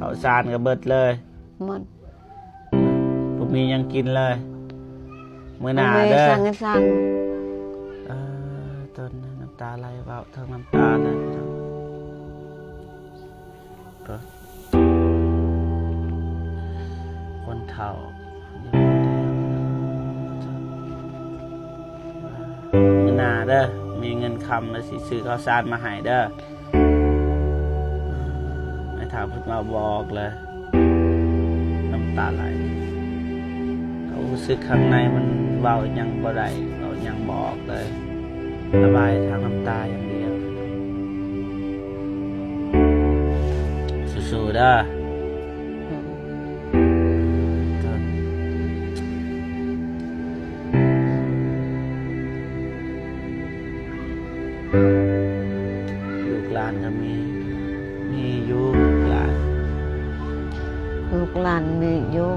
ເຂົ້າສານກໍເບິດເລີຍ. ໝົດ. ບໍ່ມີຫຍັງກິນເລີຍ. ມື້ໜ້າເດີ. ບໍ່ມີສັງກະສັນ. ເອີ ຕົນນ້ຳຕາໄຫຼເວົ້າ ທັງນ້ຳຕາເລີຍ. ກໍ ຄົນເຖົ້າຢູ່ຄົນດຽວ. ມື້ໜ້າເດີ ມີເງິນຄຳແລ້ວຊິຊື້ເຂົ້າສານມາໃຫ້ເດີ. ແມ່ເຖົ້າເພິ່ນເວົ້າບໍ່ອອກເລີຍ ນ້ຳຕາໄຫຼ. ຄວາມຮູ້ສຶກຂ້າງໃນມັນເວົ້າຫຍັງບໍ່ໄດ້ ເວົ້າຫຍັງບໍ່ອອກເລີຍ. ລະບາຍທາງນ້ຳຕາຢ່າງດຽວ. ສູ້ໆເດີ. ລູກຫຼານກໍມີ ມີຢູ່ລູກຫຼານ. ລູກຫຼານມີຢູ່.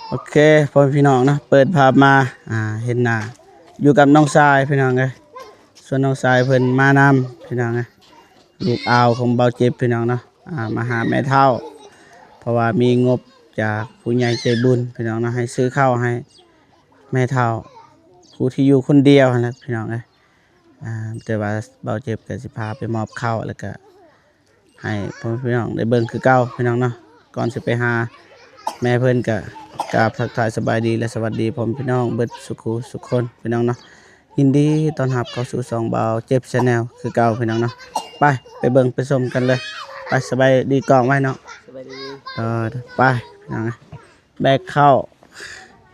ໂອເຄ ພໍ່ແມ່ພີ່ນ້ອງເນາະ ເປີດພາບມາ ອ່າ ເຫັນໜ້າ ຢູ່ກັບນ້ອງຊາຍພີ່ນ້ອງເອີຍ. ສ່ວນນ້ອງຊາຍເພິ່ນມານຳພີ່ນ້ອງເອີຍ ລູກອາວຂອງບ່າວເຈັບພີ່ນ້ອງເນາະ ອ່າ ມາຫາແມ່ເຖົ້າ ເພາະວ່າມີງົບຈາກຜູ້ໃຫຍ່ໃຈບຸນພີ່ນ້ອງເນາະ ໃຫ້ຊື້ເຂົ້າໃຫ້ແມ່ເຖົ້າ ຜູ້ທີ່ຢູ່ຄົນດຽວຫັ້ນແຫຼະພີ່ນ້ອງເອີຍ. ອ່າ ແຕ່ວ່າບ່າວເຈັບກໍຊິພາໄປມອບເຂົ້າ ແລ້ວກໍໃຫ້ພໍ່ແມ່ພີ່ນ້ອງໄດ້ເບິ່ງຄືເກົ່າພີ່ນ້ອງເນາະ. ກ່ອນຊິໄປຫາແມ່ເພິ່ນ ກໍກາບທັກທາຍສະບາຍດີ ແລະ ສະຫວັດດີພໍ່ແມ່ພີ່ນ້ອງເບິດສຸຂູສຸຂຄົນພີ່ນ້ອງເນາະ. ຍິນດີຕ້ອນຮັບເຂົ້າສູ່ຊ່ອງບ່າວເຈັບ Channel ຄືເກົ່າພີ່ນ້ອງເນາະ. ໄປ ໄປເບິ່ງໄປຊົມກັນເລີຍ. ໄປ ສະບາຍດີກ້ອງໄວ້ເນາະ. ສະບາຍດີ. ເອີ ໄປພີ່ນ້ອງເອີຍ. ແບກເຂົ້າ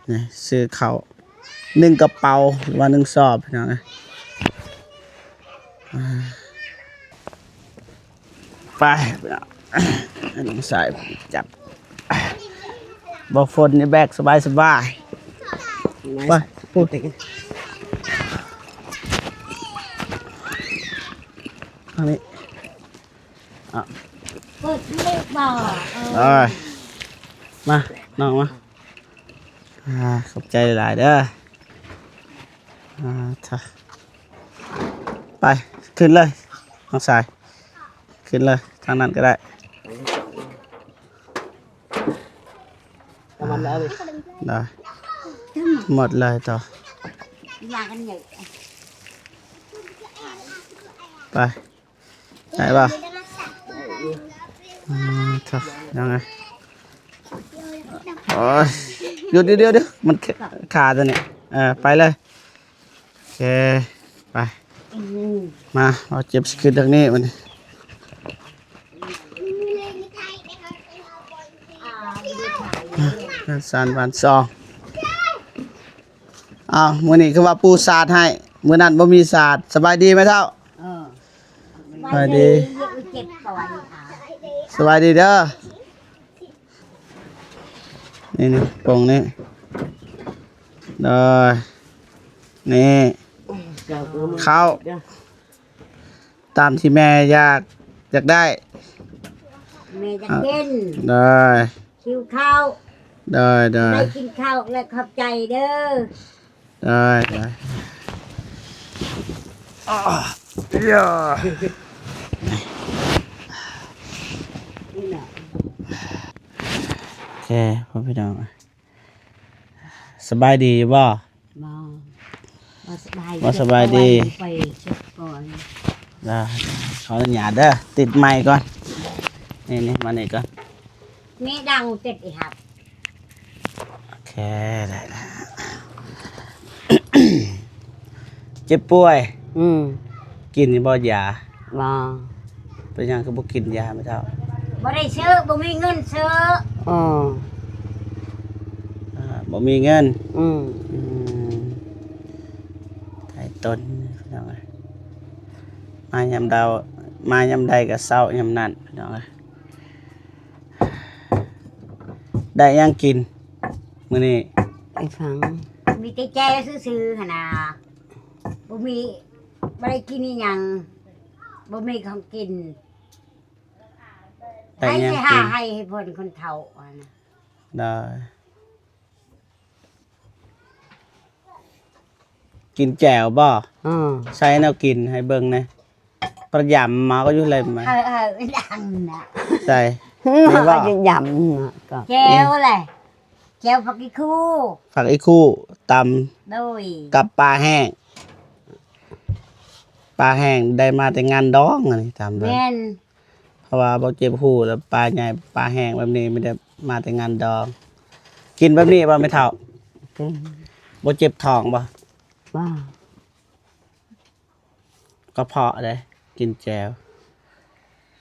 ນີ້ ຊື້ເຂົ້າໜຶ່ງກະເປົາ ຫຼືວ່າໜຶ່ງສອບພີ່ນ້ອງເອີຍ. ໄປພີ່ນ້ອງ ໃຫ້ນ້ອງຊາຍຈັບ. ບໍ່ຝົນນີ້ແບກສະບາຍໆ. ໄປ ພຸ້ນ ທາງນີ້. ອ່ະ ເປີດເລີຍບໍ່? ເອີ ເອີ ມາ ນ້ອງມາ. ອ່າ ຂອບໃຈຫຼາຍໆເດີ. ອ່າ ໄປ ຂຶ້ນເລີຍນ້ອງຊາຍ ຂຶ້ນເລີຍ ທາງນັ້ນກໍໄດ້. ໄດ້ ໝົດເລີຍຕໍ່. ໄປ. ໄດ້ບໍ່? ອືມ ເທາະ ຍັງໄງ? ໂອ້ຍ ດຽວໆໆ ມັນຄາຕົວນີ້. ເອີ ໄປເລີຍ. ໂອເຄ ໄປ. ມາ ເອົາເຈັບຊິຂຶ້ນທາງນີ້ບັດນີ້. ເຮືອນຊານບ້ານຊ່ອງ. ອ້າວ ມື້ນີ້ຄືວ່າປູສາດໃຫ້ ມື້ນັ້ນບໍ່ມີສາດ. ສະບາຍດີແມ່ເຖົ້າ. ເອີ ສະບາຍດີ ເຈັບປວດ. ສະບາຍດີເດີ. ນີ້ໆ ປົງນີ້ ໂດຍ ນີ້ ເຂົ້າ ຕາມທີ່ແມ່ຢາກ ຢາກໄດ້ ແມ່ຢາກກິນ. ໂດຍ ຫິວເຂົ້າ. ໂດຍໆ ໄດ້ກິນເຂົ້າແລ້ວ ຂອບໃຈເດີ. ໄດ້ ໄດ້. ໂອເຄ ພໍ່ພີ່ນ້ອງ ສະບາຍດີຢູ່ບໍ່? ບໍ່ ບໍ່ສະບາຍ ບໍ່ສະບາຍດີ. ໄປເຊັກກ່ອນ. ໄດ້ ຂໍອະນຸຍາດເດີ ຕິດໄມກ່ອນ. ນີ້ໆ ມານີ້ກ່ອນ. ແມ່ດັງເຈັບອີ່ຫັບ. ໂອເຄ ໄດ້ແລ້ວ. ເຈັບປ່ວຍ. ອືມ ກິນຢູ່ບໍ່ຢາ? ບໍ່. ເປັນຫຍັງຄືບໍ່ກິນຢາແມ່ເຖົ້າ? ບໍ່ໄດ້ຊື້ ບໍ່ມີເງິນຊື້. ອໍ ອ່າ ບໍ່ມີເງິນ. ອືມ ອືມ ໄທຕົນ ພີ່ນ້ອງເອີຍ ມາຍາມໃດ ມາຍາມໃດກໍເຊົາຍາມນັ້ນ ພີ່ນ້ອງເອີຍ. ໄດ້ຫຍັງກິນມື້ນີ້? ໄອ້ຝັງ ມີແຕ່ແຈ່ວຊື່ໆຫັ້ນນະ. ບໍ່ມີ ບໍ່ໄດ້ກິນອີ່ຫຍັງ ບໍ່ມີຂອງກິນ. ໄດ້ຫຍັງກິນ? ໃຜຊິຫາໃຫ້ ໃຫ້ເພິ່ນຄົນເຖົ້າຫັ້ນນະ. ໄດ້ ກິນແຈ່ວບໍ່? ເອີ ໃສ່ແນວກິນໃຫ້ເບິ່ງແດ່ ປະຢຳມາກໍຢູ່ເລີຍມາ ເອີໆ ດັງນະ ໃສ່ ນີ້ບໍ່? ຢຳນະ ກໍ ແຈ່ວແຫຼະ ແຈ່ວຜັກອີ່ຄູ່ ຜັກອີ່ຄູ່ຕຳ ໂດຍ ກັບປາແຫ້ງ ປາແຫ້ງໄດ້ມາແຕ່ງານດອງ ອັນນີ້ຕຳເບິ່ງ ແມ່ນ ເພາະວ່າບໍ່ເຈັບຮູ້ແລ້ວ ປາໃຫຍ່ປາແຫ້ງແບບນີ້ມີແຕ່ມາແຕ່ງານດອງ ກິນແບບນີ້ບໍ່ແມ່ເຖົ້າ? ກິນ ບໍ່ເຈັບທ້ອງບໍ່? ບໍ່ ກະເພາະເດ້ ກິນແຈ່ວ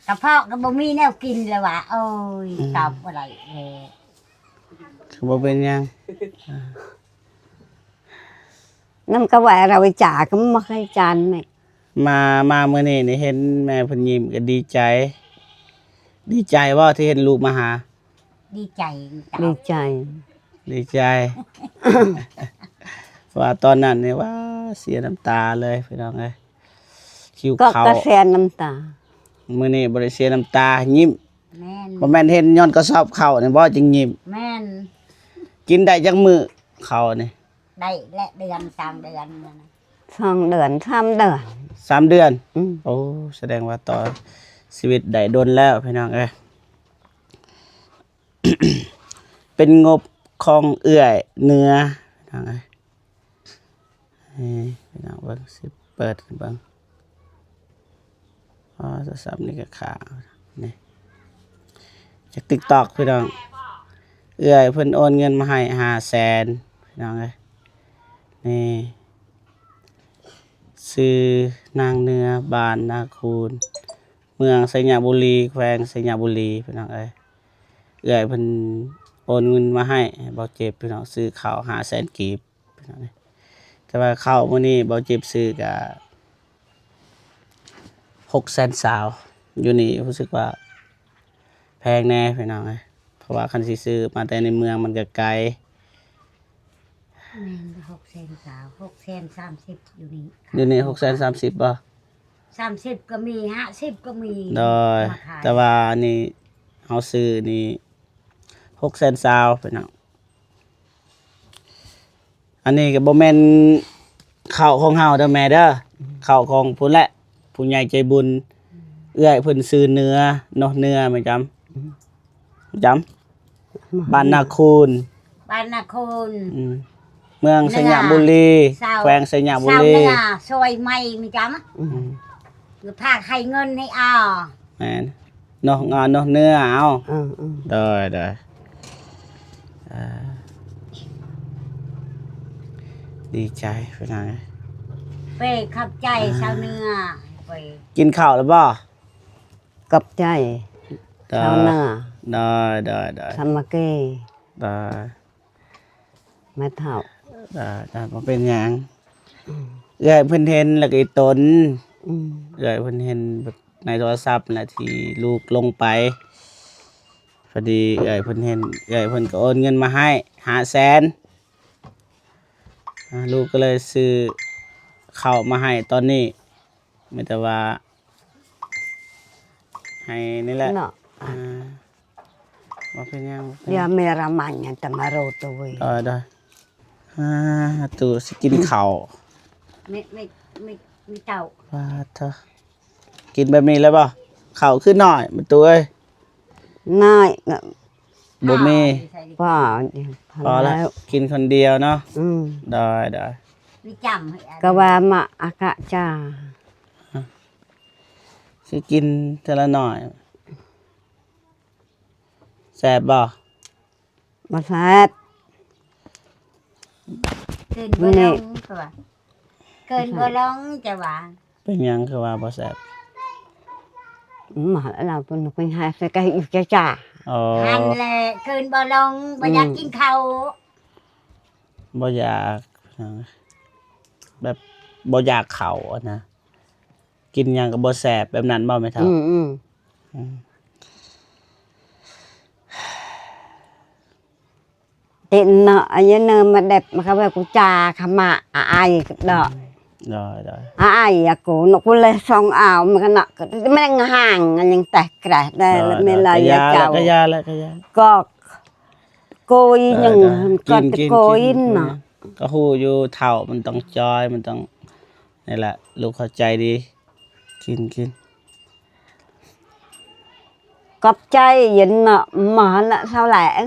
ກະເພາະກໍບໍ່ມີແນວກິນແລ້ວຫວາ ໂອ້ຍ ອືມ ຕອບບໍ່ໄດ້ແລ້ວ ກໍບໍ່ເປັນຫຍັງ ນຳກະແຫວລາວຈາກໍບໍ່ເຄີຍຈານແມ່ ມາ ມາມື້ນີ້ນີ້ເຫັນແມ່ເພິ່ນຍິ້ມກໍດີໃຈ ດີໃຈບໍ່ທີ່ເຫັນລູກມາຫາ? ດີໃຈ ດີໃຈ ດີໃຈ ວ່າຕອນນັ້ນນີ້ ວ້າ ເສຍນ້ຳຕາເລີຍພີ່ນ້ອງເອີຍ ຫິວເຂົ້າ ກໍເສຍນ້ຳຕາ ມື້ນີ້ບໍ່ໄດ້ເສຍນ້ຳຕາ ຍິ້ມ ແມ່ນ ບໍ່ແມ່ນເຫັນຍ້ອນກະສອບເຂົ້ານີ້ບໍ່ຈຶ່ງຍິ້ມ ແມ່ນ ກິນໄດ້ຈັກມື້ເຂົ້ານີ້? ໄດ້ແຫຼະ ເດືອນສອງເດືອນ ສອງເດືອນ ສາມເດືອນ ສາມເດືອນ ອືມ ໂອ້ ສະແດງວ່າຕໍ່ຊີວິດໄດ້ດົນແລ້ວພີ່ນ້ອງເອີຍ ເປັນງົບຂອງເອື້ອຍເໜືອພີ່ນ້ອງເອີຍ ນີ້ພີ່ນ້ອງເບິ່ງ ຊິເປີດໃຫ້ເບິ່ງ ອໍ ໂທລະສັບນີ້ກໍຄ້າງ ນີ້ ຈາກຕິກຕັອກພີ່ນ້ອງ ເອື້ອຍເພິ່ນໂອນເງິນມາໃຫ້ຫ້າແສນພີ່ນ້ອງເອີຍ ນີ້ ຊື່ນາງເໜືອ ບ້ານນາຄູນ ເມືອງໄຊຍະບູລີ ແຂວງໄຊຍະບູລີ ພີ່ນ້ອງເອີຍ ເອື້ອຍເພິ່ນໂອນເງິນມາໃຫ້ ໃຫ້ເບົາເຈັບ ພີ່ນ້ອງ ຊື້ເຂົ້າຫ້າແສນກີບ ພີ່ນ້ອງເອີຍ ແຕ່ວ່າເຂົ້າມື້ນີ້ເບົາເຈັບຊື້ກະຫົກແສນຊາວ ຢູ່ນີ້ຮູ້ສຶກວ່າແພງແດ່ພີ່ນ້ອງເອີຍ ເພາະວ່າຄັນຊິຊື້ມາແຕ່ໃນເມືອງມັນກະໄກ ແມ່ນ ຫົກແສນຊາວ ຫົກແສນສາມສິບ ຢູ່ນີ້ ຢູ່ນີ້ຫົກແສນສາມສິບບໍ່? ສາມສິບກໍມີ ຫ້າສິບກໍມີ ໂດຍ ມາຂາຍ ແຕ່ວ່າອັນນີ້ເຮົາຊື້ນີ້ຫົກແສນຊາວພີ່ນ້ອງ ອັນນີ້ກໍບໍ່ແມ່ນເຂົ້າຂອງເຮົາເດີແມ່ເດີ ອືມ ເຂົ້າຂອງພຸ້ນແຫຼະ ຜູ້ໃຫຍ່ໃຈບຸນ ອືມ ເອື້ອຍເພິ່ນຊື່ເໜືອ ເນາະ ເໜືອ ແມ່ນຈຳ ອືມ ຈຳ ບ້ານນາຄູນ ບ້ານນາຄູນ ອືມ ເມືອງໄຊຍະບູລີ ແຂວງໄຊຍະບູລີ ຊາວເໜືອ ຊ່ອຍໃໝ່ ມີຈຳ ອືມ ພາກໃຫ້ເງິນໃຫ້ເອົາ ແມ່ນ ເນາະ ເນາະ ເໜືອ ເອົາ ເອີໆ ໂດຍ ໂດຍ ອ່າ ດີໃຈພີ່ນ້ອງ ເປ້ ຂອບໃຈ ອ່າ ຊາວເໜືອ ເປ້ ກິນເຂົ້າແລ້ວບໍ່? ຂອບໃຈ ໂດຍ ຊາວເໜືອ ໂດຍ ໂດຍ ໂດຍ ສາມັກຄີ ໂດຍ ແມ່ເຖົ້າ ໂດຍ ໂດຍ ບໍ່ເປັນຫຍັງ ອືມ ເອື້ອຍເພິ່ນເຫັນແລ້ວກໍອີ່ຕົນ ອືມ ເອື້ອຍເພິ່ນເຫັນໃນໂທລະສັບແຫຼະ ທີ່ລູກລົງໄປ ພໍດີເອື້ອຍເພິ່ນເຫັນ ເອື້ອຍເພິ່ນກໍໂອນເງິນມາໃຫ້ຫ້າແສນ ອ່າ ລູກກໍເລີຍຊື້ເຂົ້າມາໃຫ້ຕອນນີ້ ມີແຕ່ວ່າ ໃຫ້ນີ້ແຫຼະເນາະ ອ່າ ບໍ່ເປັນຫຍັງ ບໍ່ເປັນຫຍັງ Dia merah manyang tamaroto we. ໂດຍ ໂດຍ ອ່າ ຕູ້ຊິກິນເຂົ້າ ມີ ມີ ມີ ມີເຕົ້າ ປາດໂທ ກິນແບບນີ້ແລ້ວບໍ່? ເຂົ້າຄືໜ້ອຍ ແມ່ຕູ້ເອີຍ ນ້ອຍ ບໍ່ມີ ພໍ ພໍແລ້ວ ກິນຄົນດຽວເນາະ ອືມ ໂດຍ ໂດຍ ກະວ່າມາອາກະຈາ ຊິກິນເທື່ອລະໜ້ອຍ ແຊບບໍ່? ບໍ່ແຊບ ກືນບໍ່ລົງ ຄືວ່າ ກືນບໍ່ລົງ ຈະວ່າ ເປັນຫຍັງຄືວ່າບໍ່ແຊບ? ມາແລ້ວເພິ່ນເປັນໃຫ້ໃສ່ກະອີກຈາ ອໍ ຫັ້ນແຫຼະ ກືນບໍ່ລົງ ບໍ່ຢາກ ອືມ ກິນເຂົ້າ ບໍ່ຢາກ ແບບບໍ່ຢາກເຂົ້າຫັ້ນນະ ກິນຫຍັງກໍບໍ່ແຊບ ແບບນັ້ນບໍ່ແມ່ເຖົ້າ? ອືມໆ ອືມ ຕິນເນາະ ອາຍະເນີມາແດັບມາຄະເວກຸຈາຄະມະອາໄອດອກ ໂດຍ ໂດຍ ອາໄອອະກູນະ ກູເລຊອງອາວມັນກະເນາະ ແມງຫາງອັນຍັງແຕກແກຣະໄດ້ ໂດຍ ແມ່ນລາຍ ກະຢາ ເຈົ້າ ກະຢາແຫຼະ ກະຢາ ກອກ ກ ໂກຍຫຍັງ ໄດ້ ຫັ້ນ ໄດ້ ກໍ ກິນ ຕະ ກິນ ໂກຍ ກິນ ນະ ກໍຮູ້ຢູ່ ເຖົ້າມັນຕ້ອງຈ່ອຍ ມັນຕ້ອງ ນີ້ແຫຼະ ລູກເຂົ້າໃຈດີ ກິນ ກິນ. ຂອບໃຈເຢັນເນາະ ໝໍລະເຊົາແຫຼງ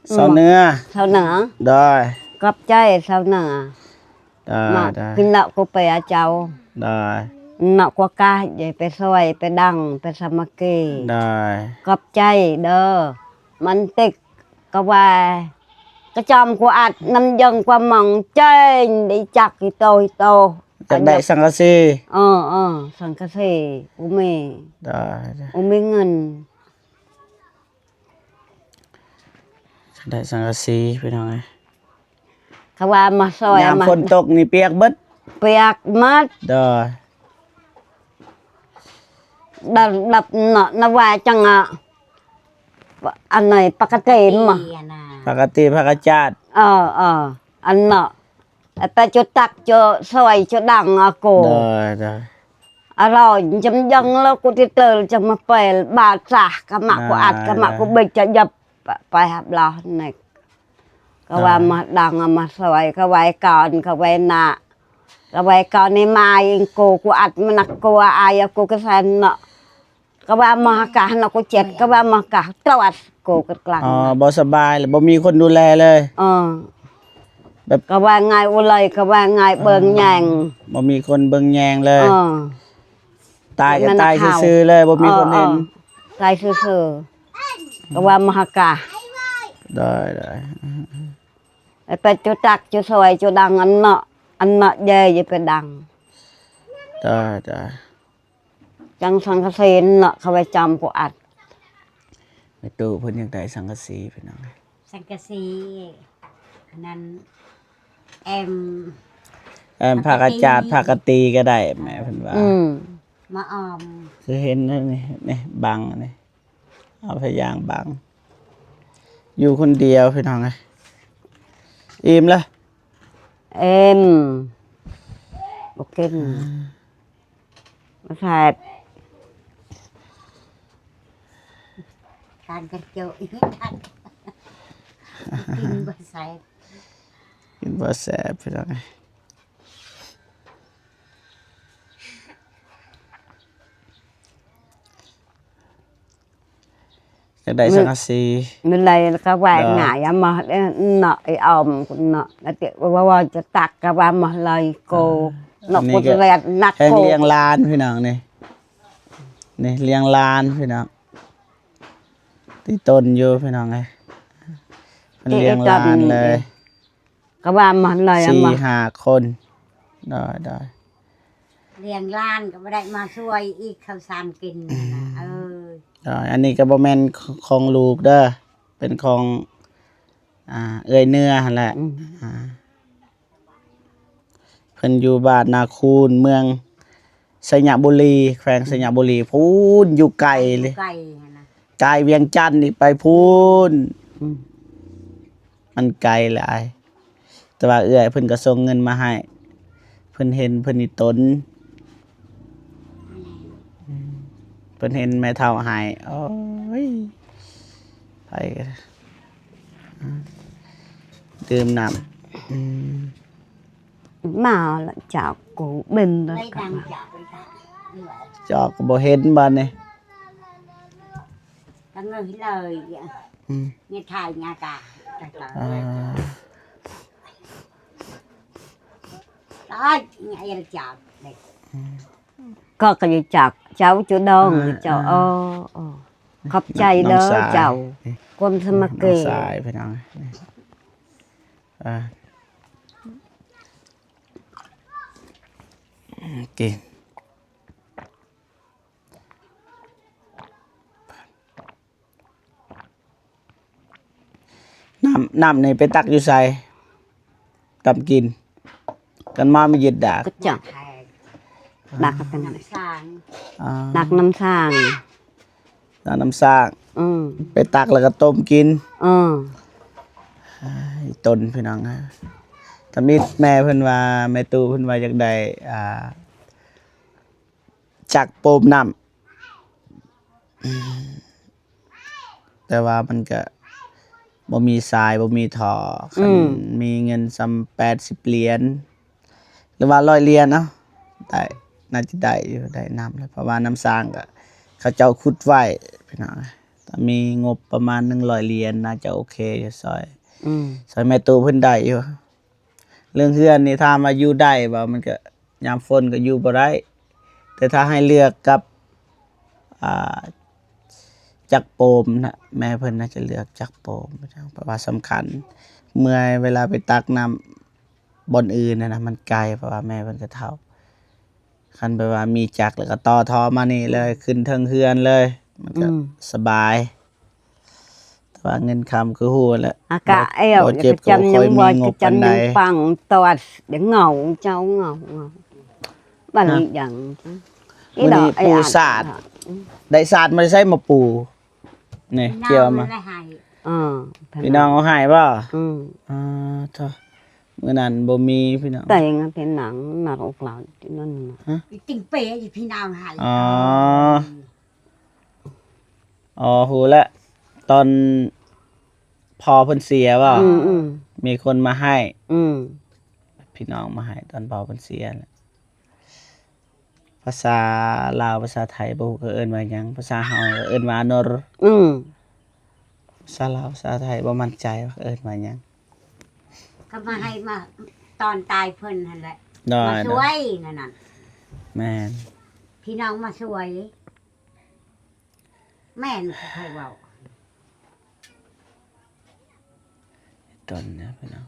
ເຊົາເໜືອ ເຊົາເໜືອ ໂດຍ ຂອບໃຈເຊົາເໜືອ ໂດຍ ມາ ໂດຍ ກິນເນາະ ກູເປຍເຈົ້າ ໂດຍ ເນາະ ກວາກາ ໄດ້ໄປຊ່ວຍ ໄປດັງ ໄປສາມັກຄີ ໂດຍ ຂອບໃຈເດີ ມັນຕິກ ກະວ່າ ກະຈອມກູອັດ ນຳຢອງກວາມອງ ເຈີນໄດ້ຈັກ ອີໂຕ ອີໂຕ ຢາກໄດ້ສັງກະສີ ເອີ ເອີ ສັງກະສີ ກູມີ ໄດ້ ກູມີເງິນ ຢາກໄດ້ສັງກະສີ ພີ່ນ້ອງເອີຍ ເຂົາວ່າມາຊ່ອຍ ຍາມ ມາ ຝົນຕົກນີ້ປຽກເບິດ ປຽກໝົດ ໂດຍ ດັບ ດັບເນາະ ນະວ່າຈັ່ງອະ ອັນໃດ ປະກະຕິມະ ປະກະຕິ ຜັກກະຈາດ ເອີ ເອີ ອັນເນາະ ໄປຈຸຕັກຈຸຊ່ອຍຈຸດັງອາໂກ ໂດຍ ໂດຍ ອາລອຍຈຳຍັງລະກູຕິເຕີຈະມາເປີບາດສາກະມະກູອັດກະມະກູເບັດຈະຢັບ ໄປຮັບລາວນີ້ ກະວ່າມາດັງມາຊ່ອຍ ກະໄວ້ກ່ອນ ກະໄວ້ໜ້າ ກະໄວ້ກ່ອນນີ້ມາອີກກູ ກູອັດມານັກກູອາຍ ກູກະແຊນເນາະ ກະວ່າມາກະນະ ກູເຈັດ ກະວ່າມາກະຕະວັດ ກູກະກລັງ ອໍ ບໍ່ສະບາຍ ລະບໍ່ມີຄົນດູແລເລີຍ ເອີ ແບບ ກະວ່າງ່າຍອຸເລີຍ ກະວ່າງ່າຍເບິ່ງແຍງ ບໍ່ມີຄົນເບິ່ງແຍງເລີຍ ເອີ ຕາຍກະຕາຍຊື່ໆເລີຍ ບໍ່ມີຄົນເຫັນ ເອີ ຕາຍຊື່ໆ ກະວ່າມາກະ ໄດ້ໆ ໄປຈຸຕັກຈຸຊ່ອຍຈຸດັງອັນເນາະ ອັນເນາະ ແຍ່ຢ່າໄປດັງ ໄດ້ໆ ຈັ່ງສັງກະສີເນາະ ເຂົາໄວ້ຈຳກູອັດ ແມ່ຕູ້ເພິ່ນຢາກໄດ້ສັງກະສີພີ່ນ້ອງ ສັງກະສີ ອັນນັ້ນ ແອ້ມ ແອ້ມ ຜັກກະຈາດ ຜັກກະຕິ ຜັກກະຕິກໍໄດ້ ແມ່ເພິ່ນວ່າ ອືມ ມາອອມ ຄືເຫັນນີ້ ນີ້ບັງນີ້ ເອົາພະຍາງບັງ ຢູ່ຄົນດຽວພີ່ນ້ອງເອີຍ ອີ່ມລະ ອີ່ມ ບໍ່ກິນ ອືມ ບໍ່ແຊບ ທານກັນໂຈະ ທານ ກິນບໍ່ແຊບ ກິນບໍ່ແຊບພີ່ນ້ອງເອີຍ. ຢາກໄດ້ສັງກະສີ ມື້ໃດກະວ່າງ່າຍ ເນາະ ເນາະ ໄອ້ອອມເນາະ ແລ້ວເຈົ້າວ່າຈະຕັກກະວ່າມາເລີຍໂກ ເອີ ເນາະ ອັນນີ້ກະ ກົດແລດໜັກ ແຮ່ງ ໂກ ລ້ຽງຫຼານພີ່ນ້ອງນີ້ ນີ້ລ້ຽງຫຼານພີ່ນ້ອງ ຕິຕົນຢູ່ພີ່ນ້ອງເອີຍ ເພິ່ນລ້ຽງຫຼານເລີຍ ກະວ່າມາເລີຍ ສີ່ຫ້າຄົນ ໂດຍໆ ລ້ຽງຫຼານກະບໍ່ໄດ້ມາຊ່ວຍອີກເຂົ້າສານກິນ ອືມ ນະ ເອີ ໂດຍ ອັນນີ້ກະບໍ່ແມ່ນຂອງລູກເດີ ເປັນຂອງ ອ່າ ເອື້ອຍເນື້ອຫັ້ນແຫຼະ ອືມ ອ່າ ເພິ່ນຢູ່ບ້ານນາຄູນ ເມືອງໄຊຍະບູລີ ແຂວງໄຊຍະບູລີ ອືມ ພຸ້ນ ຢູ່ໄກເລີຍ ຢູ່ໄກຫັ້ນນະ ໄກວຽງຈັນນີ້ໄປພຸ້ນ ອືມ ມັນໄກຫຼາຍ ແຕ່ວ່າເອື້ອຍເພິ່ນກະສົ່ງເງິນມາໃຫ້ ເພິ່ນເຫັນເພິ່ນນິຕົນ ເພິ່ນເຫັນແມ່ເຖົ້າໃຫ້ ໂອ້ຍ ໃຜກະ ດື່ມນ້ຳ ອືມ ມາລະຈາກກູເບັນລະກະ ຈອກກະບໍ່ເຫັນບາດນີ້ ກະເງີຍເລີຍ ອືມ ນີ້ຖ່າຍຍາກະ ອ່າ ຕາຍ ນີ້ໄອ້ລະຈາກ ອືມ ກະກະຈາກເຈົ້າຈຸດອງ ອ່າ ເຈົ້າ ອ່າ ເອີ ເອີ ຂອບໃຈເດີ ນ້ອງຊາຍ ເຈົ້າ ຄວາມສາມັກຄີ ນ້ອງຊາຍ ພີ່ນ້ອງ ອ່າ ໂອເຄ ນ້ຳ ນ້ຳນີ້ໄປຕັກຢູ່ໃສ? ດຳກິນ ກັນມາມີເຢັດດາກ ກະຈັກ ດາກກັນ ນ້ຳສ້າງ ອ່າ ດາກນ້ຳສ້າງ ດາກນ້ຳສ້າງ ອືມ ໄປຕັກແລ້ວກະຕົ້ມກິນ ອືມ ອີ່ຕົນພີ່ນ້ອງ ທຳອິດແມ່ເພິ່ນວ່າ ແມ່ຕູ້ເພິ່ນວ່າຢາກໄດ້ ອ່າ ຈັກໂປມນ້ຳ ແຕ່ວ່າມັນກະ ບໍ່ມີສາຍ ບໍ່ມີທໍ່. ຄັນ ອືມ ມີເງິນສ່ຳແປດສິບຫຼຽນ ຫຼືວ່າຮ້ອຍຫຼຽນເນາະ ໄດ້ ໜ້າຈະໄດ້ຢູ່ ໄດ້ນຳແຫຼະ ເພາະວ່ານ້ຳສ້າງກໍເຂົາເຈົ້າຂຸດໄວ້ພີ່ນ້ອງ. ຖ້າມີງົບປະມານໜຶ່ງຮ້ອຍຫຼຽນ ໜ້າຈະໂອເຄຢູ່ ຊ່ອຍ ອືມ ຊ່ອຍແມ່ຕູ້ເພິ່ນໄດ້ຢູ່. ເລື່ອງເຮືອນນີ້ ຖາມວ່າຢູ່ໄດ້ບໍ່? ມັນກໍ ຍາມຝົນກໍຢູ່ບໍ່ໄດ້. ແຕ່ຖ້າໃຫ້ເລືອກກັບ ອ່າ ຈັກໂປມນະ ແມ່ເພິ່ນໜ້າຈະເລືອກຈັກໂປມ ເພາະວ່າສຳຄັນ ເມື່ອຍເວລາໄປຕັກນ້ຳບ່ອນອື່ນຫັ້ນນະ ມັນໄກ ເພາະວ່າແມ່ເພິ່ນກໍເຖົ້າ. ຄັນແບບວ່າມີຈັກແລ້ວກໍຕໍ່ທໍ່ມານີ້ເລີຍ ຂຶ້ນເທິງເຮືອນເລີຍ ມັນກໍ ອືມ ສະບາຍ. ແຕ່ວ່າເງິນຄຳຄືຮູ້ແຫຼະ ອາກະ ບໍ່ ແອວ ບໍ່ເຈັບກໍບໍ່ຄ່ອຍມີງົບປານໃດ ຍັງຟັງຕອດ ຍັງເຫງົາ ເຈົ້າເຫງົາ ເຫງົາ ບັດນີ້ຫຍັງ ນີ້ດອກ ປູສາດ ອືມ ໄດ້ສາດມາແຕ່ໃສມາປູ? ນີ້ ພີ່ນ້ອງ ກ່ຽວມາ ເອີ ພີ່ນ້ອງເອົາໃຫ້ບໍ່? ອືມ ອໍ ໂທ້ ມື້ນັ້ນບໍ່ມີພີ່ນ້ອງ ແຕ່ງເປັນໜັງ ນັດອອກລາວທີ່ນັ້ນນະ ຮະ? ຕິງເປຢູ່ ພີ່ນ້ອງໃຫ້ ອໍ ອໍ ຮູ້ແລ້ວ ຕອນພໍ່ເພິ່ນເສຍບໍ່? ອືມໆ ມີຄົນມາໃຫ້ ອືມ ພີ່ນ້ອງມາໃຫ້ຕອນພໍ່ເພິ່ນເສຍ. ພາສາລາວ ພາສາໄທບໍ່ຮູ້ເຂົາເອີ້ນວ່າຫຍັງ ພາສາເຮົາເອີ້ນວ່າ ອານົນ ອືມ ພາສາລາວ ພາສາໄທບໍ່ໝັ້ນໃຈວ່າເອີ້ນວ່າຫຍັງ ກໍມາໃຫ້ ມາຕອນຕາຍເພິ່ນຫັ້ນແຫຼະ ໂດຍ ມາຊ່ວຍນັ້ນນະ ແມ່ນ ພີ່ນ້ອງມາຊ່ວຍ ແມ່ນຄືຂ້ອຍເວົ້າ ຕົນນະພີ່ນ້ອງ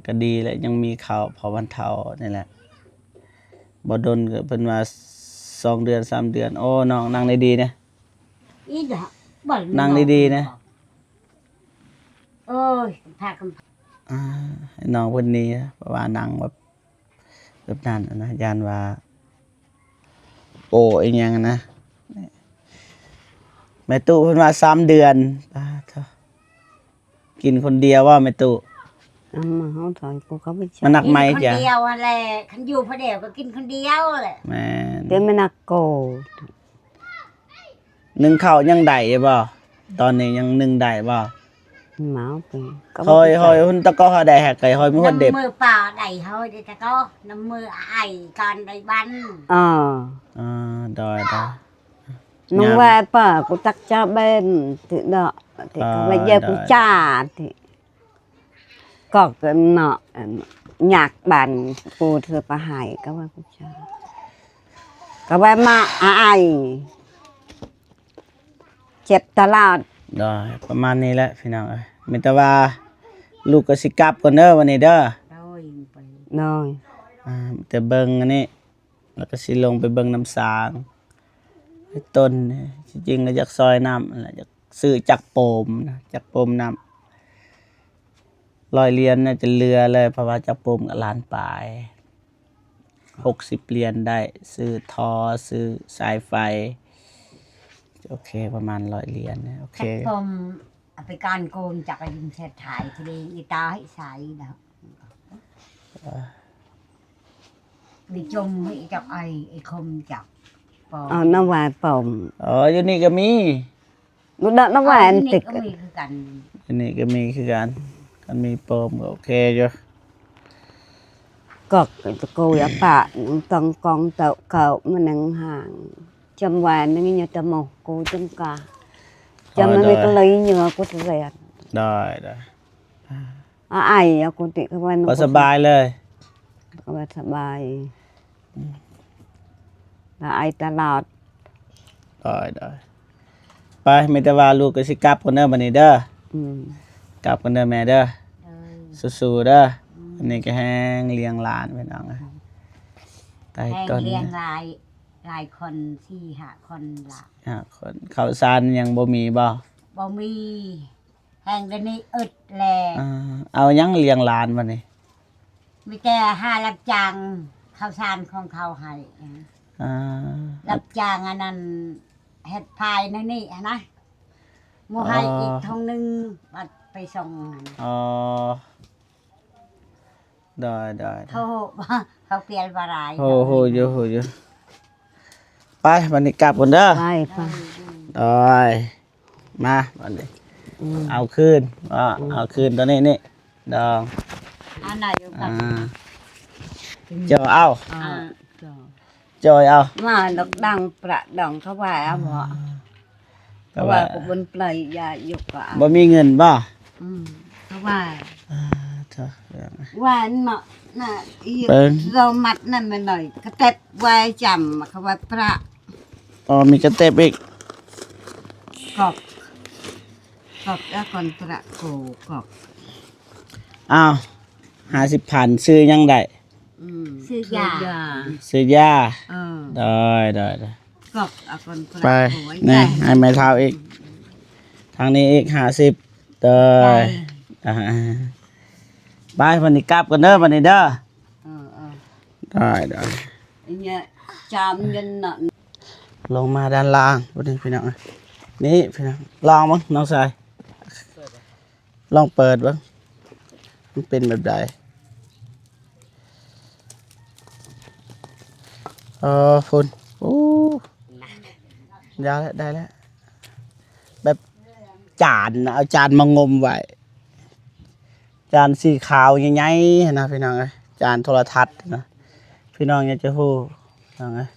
ກໍດີແຫຼະ ຍັງມີເຂົ້າພໍບັນເທົານີ້ແຫຼະ ບໍ່ດົນກໍເພິ່ນວ່າສອງເດືອນສາມເດືອນ. ໂອ້ ນ້ອງນັ່ງດີໆນະ ອີດະ ນັ່ງດີໆນະ ໂອ້ຍ ພາກັນ ອ່າ ໃຫ້ນ້ອງເພິ່ນໜີ ເພາະວ່ານັ່ງແບບ ແບບນັ້ນນະ ຢ້ານວ່າໂປ້ອີຫຍັງນະ. ແມ່ຕູ້ເພິ່ນວ່າສາມເດືອນ ປາດໂທ້ ກິນຄົນດຽວບໍ່ແມ່ຕູ້? ເອົາມາເຮົາຖອຍ ກູເຂົາໄປ ມັນໜັກໄໝຈ້ະ ກິນຄົນດຽວຫັ້ນແຫຼະ ຄັນຢູ່ຜູ້ດຽວກໍກິນຄົນດຽວແຫຼະ ແມ່ນ ແຕ່ມັນໜັກໂກ ໜຶ້ງເຂົ້າຍັງໄດ້ຢູ່ບໍ່? ຕອນນີ້ຍັງໜຶ້ງໄດ້ບໍ່? ໝາວໄປ ຫອຍ ຫອຍ ຮຸນຕະກໍຫາໄດ້ ຫາໄກ່ຫອຍມືຫົດເດັບ ນ້ຳມືປາໄດ້ ຫອຍໄດ້ຕະກໍ ນ້ຳມືອາໄອການໄດ້ບັນ ອໍ ອໍ ໂດຍໆ ນ້ອງແວ່ປາ ກູຕັກຈາແບນ ຕິເນາະ ຕິ ອໍ ເຂົາໄປເຢຍ ໂດຍ ກູຈາ ຕິ ກໍເນາະ ຍາກບານປູເທື່ອປະຫາຍ ກໍວ່າກູຈາ ກໍວ່າມາອາໄອ ເຈັບຕະຫຼອດ ໂດຍ ປະມານນີ້ແຫຼະພີ່ນ້ອງເອີຍ. ມີແຕ່ວ່າລູກກໍຊິກັບກ່ອນເດີ ວັນນີ້ເດີ ໂດຍ ໂດຍ ອ່າ ແຕ່ເບິ່ງອັນນີ້ ແລ້ວກໍຊິລົງໄປເບິ່ງນ້ຳສ້າງ ໄອ້ຕົ້ນນີ້ ທີ່ຈິງກໍຢາກຊ່ອຍນ້ຳຫັ້ນແຫຼະ ຢາກຊື້ຈັກໂປມນະ ຈັກໂປມນ້ຳ ຮ້ອຍຫຼຽນໜ້າຈະເຫຼືອເລີຍ ເພາະວ່າຈັກໂປມກໍລ້ານປາຍ ຫົກສິບຫຼຽນໄດ້ ຊື້ທໍ່ ຊື້ສາຍໄຟ ໂອເຄ ປະມານຮ້ອຍຫຼຽນ ໂອເຄ ຈັກໂປມ ອາໄປການໂກນຈັກອາຍຸມແຊດຖ່າຍທະເລອີຕາໃຫ້ໃສດອກ ເອີ ໄປຈົມໃຫ້ຈັກໄອ ໄອຄົມຈັກປອມ ເອົານ້ຳຫວານປອມ ອໍ ຢູ່ນີ້ກໍມີ ບໍ່ດອກນ້ຳຫວານຕິກ ຢູ່ນີ້ກໍມີຄືກັນ ຢູ່ນີ້ກໍມີຄືກັນ ຄັນມີປອມກໍໂອເຄຢູ່ ກອກຕະໂກຍາປະ ຕ້ອງກອງເຕົາເກົາມານັ່ງຫ່າງ ຈຳຫວານນີ້ຍະຕະໝໍ ກູຈັ່ງກາ ຈຳມັນມີກະເລີຍເຍືອກູຕະແລນ ໄດ້ ໄດ້ ອາໄອ ອາກູຕິກະວັນ ບໍ່ສະບາຍເລີຍ ກະວ່າສະບາຍ ອືມ ອາໄອຕະຫຼອດ ໄດ້ ໄດ້ ໄປ ມີແຕ່ວ່າລູກກໍຊິກັບກ່ອນເດີ ບັດນີ້ເດີ ອືມ ກັບກ່ອນເດີແມ່ເດີ ໂດຍ ສູ້ໆເດີ ອືມ ອັນນີ້ກໍແຮງລ້ຽງຫຼານ ພີ່ນ້ອງເອີຍ ຕາຍ ແຮງລ້ຽງຫຼາຍ ຫຼາຍຄົນ ສີ່ຫ້າຄົນລະ ຫ້າຄົນ ເຂົ້າສານຍັງບໍ່ມີບໍ່? ບໍ່ມີ ແຮງດຽວນີ້ອຶດແລ້ວ ອ່າ ເອົາຫຍັງລ້ຽງຫຼານບັດນີ້? ມີແຕ່ຫາຮັບຈ້າງເຂົ້າສານຂອງເຂົາໃຫ້ ອ່າ ຮັບຈ້າງອັນນັ້ນ ເຮັດພາຍໃນນີ້ຫັ້ນນະ ໝູ່ໃຫ້ ອໍ ອີກຖົງໜຶ່ງ ບັດໄປສົ່ງຫັ້ນ ອໍ ໄດ້ໆ ໂທ ເຂົາປ່ຽນບໍ່ໄດ້ ໂຫ ໂຫຢູ່ ໂຫຢູ່ ໄປ ບັດນີ້ກັບກ່ອນເດີ ໄປ ໄປ ໂອ້ຍ ມາ ບັດນີ້ ອືມ ເອົາຄືນ ເອົາ ອືມ ເອົາຄືນຕົວນີ້ນີ້ ດອງ ອັນໃດຢູ່ກັບ ອ່າ ຈ່ອຍເອົາ ອ່າ ຈ່ອຍເອົາ ມາດອກດັງປະດອງເຂົາວ່າເອົາບໍ່ ອ່າ ເຂົາວ່າ ເຂົາວ່າບໍ່ບຸນໄປຢາຢູ່ກໍເອົາ ບໍ່ມີເງິນບໍ່ ອືມ ເຂົາວ່າ ອ່າ ເຖາະ ວ່າເນາະ ນະ ອີ ເບິ່ງ ໂລມັດນັ້ນແມ່ນໜ້ອຍ ກະເຕັບໄວ້ຈຳ ເຂົາວ່າປະ ອໍ ມີກະເຕັບອີກ ກອກ ກອກ ແລ້ວກ່ອນປະໂກກອກ ອ້າວ ຫ້າສິບພັນ ຊື້ຫຍັງໄດ້? ອືມ ຊື້ຢາ ຊື້ຢາ ເອີ ໂດຍ ໂດຍ ໂດຍ ກອກ ເອົາກ່ອນປະ ໄປ ໂອ້ຍ ນີ້ ໃຫ້ແມ່ເຖົ້າອີກ ທາງນີ້ອີກ ຫ້າສິບ ໂດຍ ໄປ ອ່າ ໄປ ບັດນີ້ກັບກັນເດີ ບັດນີ້ເດີ ເອີ ເອີ ໄດ້ ໄດ້ ອັນນີ້ຈາມເງິນເນາະ ລົງມາດ້ານລ່າງ ບັດນີ້ພີ່ນ້ອງ ນີ້ພີ່ນ້ອງ ລອງເບິ່ງນ້ອງຊາຍ ລອງເປີດເບິ່ງ ມັນເປັນແບບໃດ? ເອີ ພຸ້ນ ໂອ້ ໄດ້ແລ້ວ ໄດ້ແລ້ວ ແບບຈານນະ ເອົາຈານມາງົມໄວ້ ຈານສີຂາວໃຫຍ່ໆຫັ້ນນະ ພີ່ນ້ອງເອີຍ ຈານໂທລະທັດນະ ພີ່ນ້ອງຢາກຈະຮູ້ ພີ່ນ້ອງເອີຍ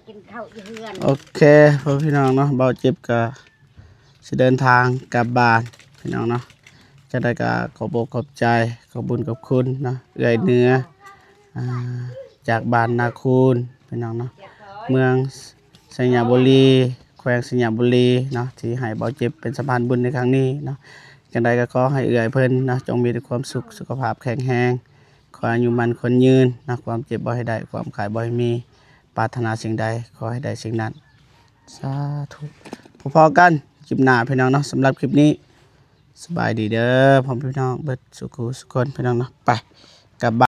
ກິນເຂົ້າຢູ່ເຮືອນ ໂອເຄ ພໍ່ພີ່ນ້ອງເນາະ ບ່າວເຈັບກະຊິເດີນທາງກັບບ້ານ ພີ່ນ້ອງເນາະ ຈັ່ງໃດກະຂອບອົກຂອບໃຈ ຂອບບຸນຂອບຄຸນເນາະ ເອື້ອຍເໜືອ ອ່າ ຈາກບ້ານນາຄູນ ພີ່ນ້ອງເນາະ ເມືອງໄຊຍະບູລີ ແຂວງໄຊຍະບູລີເນາະ ທີ່ໃຫ້ບ່າວເຈັບເປັນສະພານບຸນໃນຄັ້ງນີ້ເນາະ ຈັ່ງໃດກໍຂໍໃຫ້ເອື້ອຍເພິ່ນເນາະ ຈົ່ງມີແຕ່ຄວາມສຸກ ສຸຂະພາບແຂງແຮງ ຂໍອາຍຸໝັ້ນຂວັນຍືນເນາະ ຄວາມເຈັບບໍ່ໃຫ້ໄດ້ ຄວາມໄຂ້ບໍ່ໃຫ້ມີ ປາດຖະໜາສິ່ງໃດຂໍໃຫ້ໄດ້ສິ່ງນັ້ນ ສາທຸ ພໍ້ກັນຄລິບໜ້າ ພີ່ນ້ອງເນາະ ສຳລັບຄລິບນີ້ ສະບາຍດີເດີ ພໍ່ແມ່ພີ່ນ້ອງເບິດສູ່ຄູ່ສູ່ຄົນ ພີ່ນ້ອງເນາະ ໄປ ກັບບ້ານ